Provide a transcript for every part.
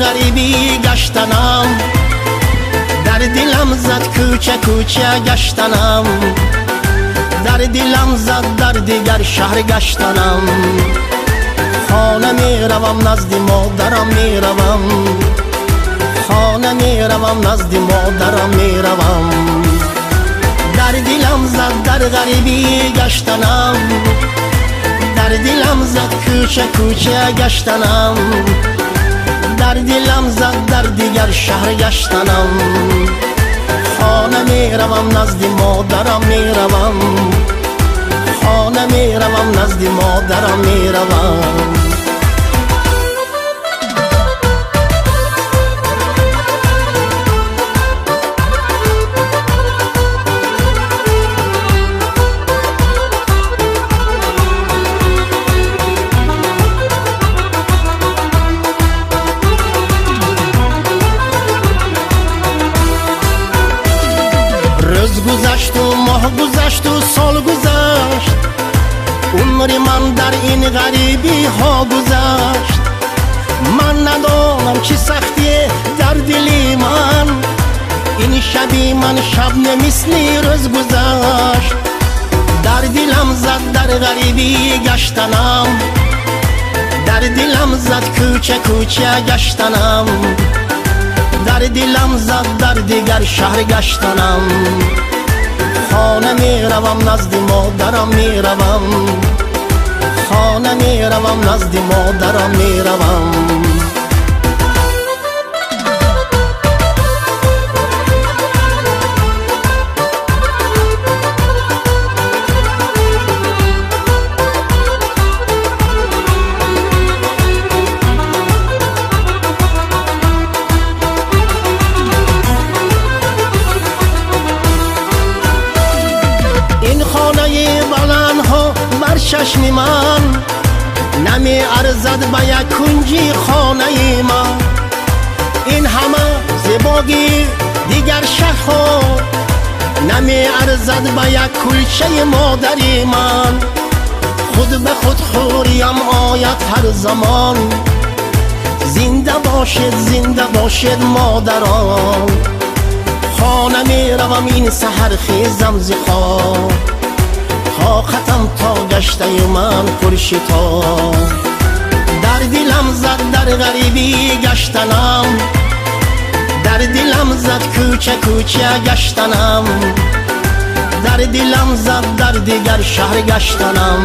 ғарибӣ гаштанам, дар дилам зад кӯча кӯча гаштанам, дар дилам зад дар дигар шаҳр гаштанам. Хона меравам назди модарам меравам, хона меравам назди модарам меравам. Дар дилам зад дар ғарибӣ гаштанам, дар дилам зад кӯча кӯча гаштанам, дар дилам зад дар дигар шаҳр гаштанам. Хона меравам назди модарам меравам, хона меравам назди модарам меравам. Рӯз гузашту моҳ гузашту сол гузашт, умри ман дар ин ғарибиҳо гузашт. Ман надонам чӣ сахтие дар дили ман, ин шаби ман шаб не мисли рӯз гузашт. Дар дилам зад дар ғарибӣ гаштанам, дар дилам зад кӯча кӯча гаштанам, дар дилам зад дар дигар шаҳр гаштанам. Хона меравам назди модарам меравам, хона меравам назди модарам меравам. Ин хонаи баландҳо бар чашми ман намеарзад ба як кунҷи хонаи ман. Ин ҳама зебогӣ дигар шаҳрҳо намеарзад ба як кулчаи модари ман. Худ ба худ хӯриям ояд ҳар замон, зинда бошед, зинда бошед модарон. Хона меравам ин саҳар хезам зи хоб, тоқатам то гаштаю ман пуршитоб. Дар дилам зад дар ғарибӣ гаштанам, дар дилам зад кӯча кӯча гаштанам, дар дилам зад дар дигар шаҳр гаштанам.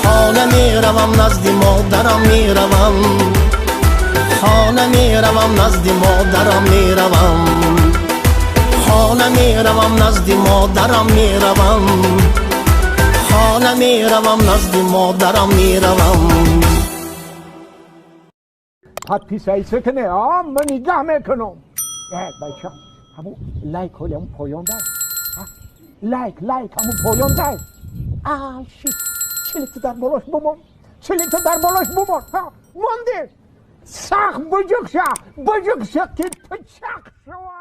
Хона меравам назди модарам меравам, хона меравам назди модарам меравам, хона меравам назди модарам меравам, хона меравам назди модарам меравам. Подписаться кне, а ман нигоҳ мекунам. Бача, ҳамун лайк ҳоли ҳамун поён дай. Лайк, лайк ҳамун поён дай. А, shit. Чиликта дар болош бумон. Чиликта дар болош бумон. Ҳа, монди. Сахт буҷуқ ша, буҷуқ ша ки пичақ шава.